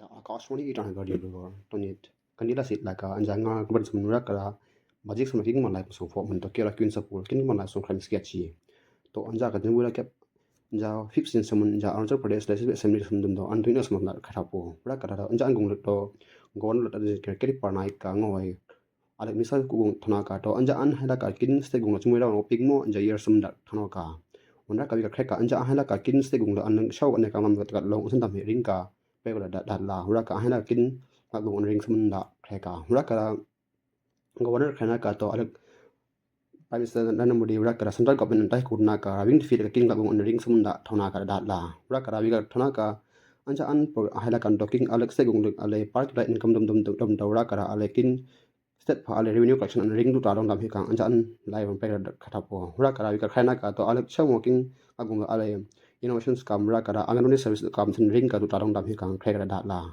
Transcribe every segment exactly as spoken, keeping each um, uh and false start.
Akashvani Itanagar, Dibrugarh, Tonight. Kandila sit laka anja nga kabar sum nura kara bajik sum king malai sum fo mun to kira kyun sapul king malai sum kran skia chi. To anja ka jun wira kep anja fifteen sum anja Arunachal Pradesh Legislative Assembly sum dum do anduina sum na kara po. Wira kara anja angung to governor la kiri parnai ka ngoi. Alek misa ku gung thana ka to anja an haila ka kin state gung la chumui la pik mo anja year sum da thana ka. Wira ka wika khreka anja an haila ka kin state gung la an shau an ka mam ka long sum dam ring ka. Pe ko da da la wira ka an haila kin ka gung an ring sum da khreka. Wira ka governor khrena ka to alek Prime Minister Narendra Modi wira ka central government tai kurna ka wing fee ka kin ka gung an ring sum da thana ka da la. Wira ka wika thana ka anja an por haila kan to king alek state gung ale party la income dum dum dum dum da wira ka ale kin state pha ale revenue collection an ring tu ta dong dam hi kang anja an lai wan pe ka tha po. Wira ka wika khrena ka to ale chamo king agung ale innovations kam wira ka Anganwadi service kam thin ring ka tu ta dong dam hi kang khrek da la.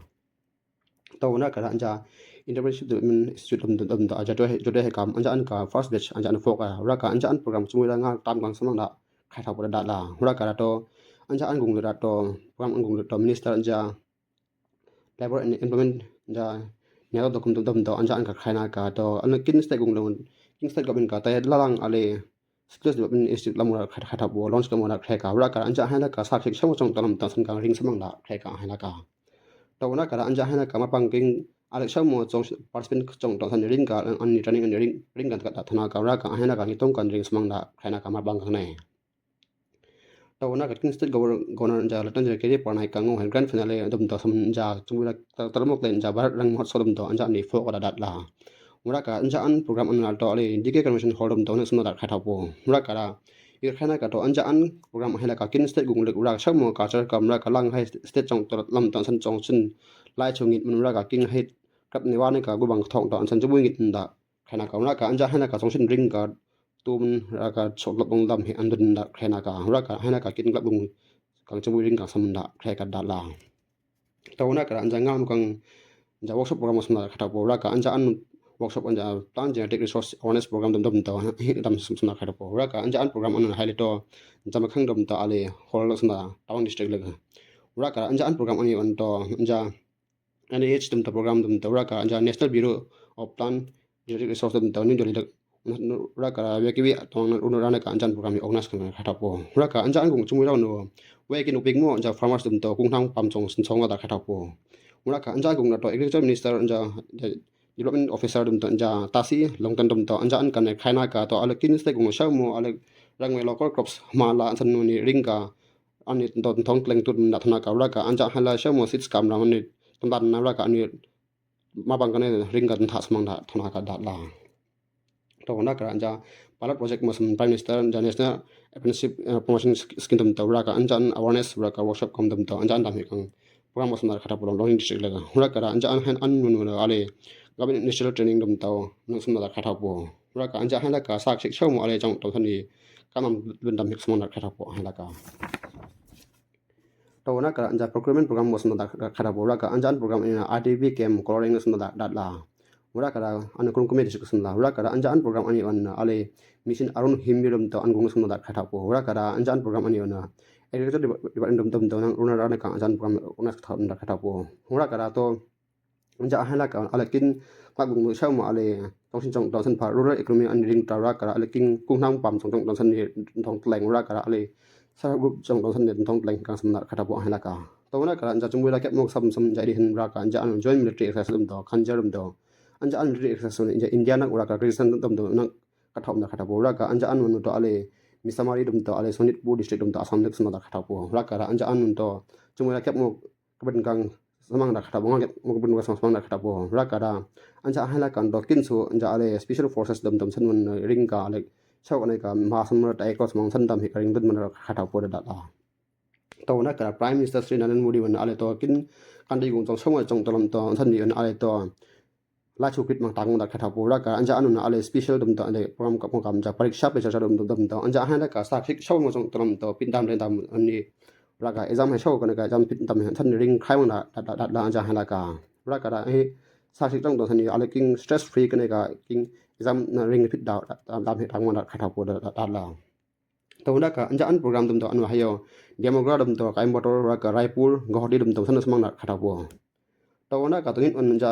To wira ka anja entrepreneurship development institute dum dum dum da aja jo he kam anja an ka first batch anja an fo ka wira ka anja an program chumui la nga tam kang samang da khrek tha po da la. Wira ka to anja an gung da to program an gung da to minister anja Labor and Employment ja nyato dokum dom do anja an ka khaina ka to an kin state gung lo kin state government ka ta lalang ale skills development institute lamura khat khat bo launch kamura khreka wira ka anja haila ka sak sik shamo chong tanam tan san ka ring samang la khreka haila ka. To wira ka anja haila ka mapang king ale shamo chong participant chong tan san ring ka an ni training an ring ring kan ka ta thana ka wira ka haila ka ni tong kan ring samang la khrena ka mapang ka ne. To wira ka kin state governor ja latan ja kiri parnai ka ngo grand finale dum to sam ja chumui la tarmok len ja Bharat Rang Mahotsav dum to anja ni fo ka da la. Wira ka anja an program an to ale D K Convention Hall dum to ne sum da kha tha po. Wira ka da ir khana ka to anja an program haila ka kin state gung lek wira shamo ka char ka wira ka lang hai state chong to lam tan san chong sin lai chong ngit mun wira ka king hai kap ni wa ne ka gubang thong to an san chumui ngit da khana ka wira ka anja haila ka chong sin ring ka tum ra ka chok lok dong dam hi an dun da khena ka wira ka haila ka kin lok dong kang chumui ring ka sam da khreka da la. To wira ka anja ngam kang ja workshop program sam da kha tha po wira ka anja an workshop anja plant genetic resource awareness program dum dum to hi dam sam da kha tha po wira ka anja an program an haile to ja ma khang dum to ale hol sam da Tawang district le wira ka anja an program an an to anja N I H dum to program dum to wira ka anja National Bureau of Plant Genetic Resource dum to New Delhi wira ka weki wi tong na unu rana ka anja program hi organize kan kha tha po wira ka anja an kung chumui rau no weki no pik mo anja farmers dum to kung nang pam chong sin chong da kha tha po wira ka anja kung na to agriculture minister anja development officer dum to anja Tasi Longtan dum to anja an kan khaina ka to ale kin state kung shau mo ale rang me local crops ma la an san no ni ring ka ani to thong tleng tut na thana ka wira ka anja haila shamo sits kam ram ani tumdan na wira ka ani mapang ka ne ring ka tha samang da thana ka da la. To wira ka anja pilot project mo sam Prime Minister ja National Apprenticeship Promotion Scheme dum to wira ka anja an awareness wira ka workshop kam dum to anja an dam hi kang program mo sam da kha tha po long long district le wira ka anja an han an mun ale government initial training dum to nang sam da kha tha po. Wira ka anja haila ka sak sik shamo ale chong to thani kanam lundam hik samang da kha tha po haila ka. To wira ka anja procurement program mo sam da kha tha po wira ka anja an program ina R D B camp coloring sam da da la. Wira ka an krum kumi district sam da wira ka anja an program ani an ale mission Arun Himir dum to an gung sam da kha tha po wira ka anja an program ani an agriculture department dum dum to nang runa rana ka anja an program una kha tha po wira ka to anja haila ka ale kin ka gung shau ma ale tong sin chong dong san pha rural economy an ring ta wira ka ale kin kung nang pam chong chong dong san ni dong tleng wira ka ale sa group chong dong san ni dong tleng kang sam na kha tha po haila ka. To wira ka anja chumui la kep mok sam sam ja di hin wira ka anja an joint military exercise dum to khanjar dum to anja an military exercise anja India na wira ka Kyrgyzstan dum to nang ka tha um da kha tha po wira ka anja an to ale Misamari dum to ale Sonitpur district dum to Assam dum sam da kha tha po wira ka anja an to chumui la kep mok keben kang samang da kha tha po ngang kep mok keben kang samang da kha tha po wira ka anja haila kan to kin su anja ale special forces dum dum san mun ring ka ale chau ka ne ka ma sam da ko samang san dam hi ka ring dum man da kha tha po da da. To wira ka Prime Minister Shri Narendra Modi wan ale to kin kan di gung chong samang chong to lam to san di wan ale to la chu kit mang tang da kha tha po wira ka anja an ale special dum to ale program ka program ja Pariksha Pe Charcha dum dum to anja haila ka sak sik shau mo chong to lam to pin dam ren dam ani wira ka exam hai shau ka ne ka exam pin dam han san ring khai mang da da da da anja haila ka wira ka da eh sak sik chong to san ni ale king stress free ka ne ka king exam na ring pit da da da he tang mang da kha tha po da da da la. To wira ka anja an program dum to an hayo Demogra dum to Coimbatore wira ka Raipur Guwahati dum to san samang da kha tha po. Tau na ka to ngin un ja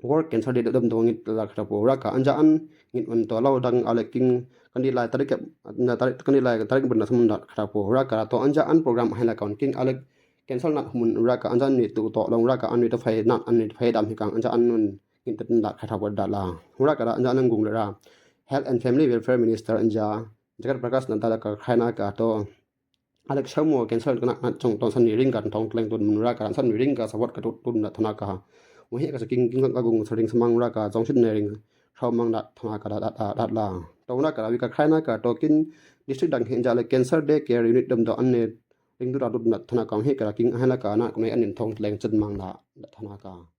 World Cancer Day dom do ngin la khra po ra ka anja an ngin un to lau dang ale king kandi lai tarik na tarik kandi lai tarik bun na sum da khra po ra ka to anja an program hai la ka king ale cancer na mun ra ka anja ni tu to long ra ka an ni to fai na an ni fai dam hi kang anja an nun ngin tet da khra po da la ra ka anja an ngung ra Health and Family Welfare Minister anja Jagat Prakash Nadda la ka khai na ka to Alex Sharma cancer kana na chong ton san ni ring ka thong tleng tun mun ra ka san ni ring ka support ka tun na thana ka. Wa hi ka sa king king ka gung sa ring samang ra ka jong shin ne ring. Sharma na thana ka da da da la. To na ka wi ka khai na ka to kin district dang hin ja le cancer day care unit dam do an ne ring du ra tun na thana ka hi ka king ha na ka na kun an thong tleng chen mang na thana ka.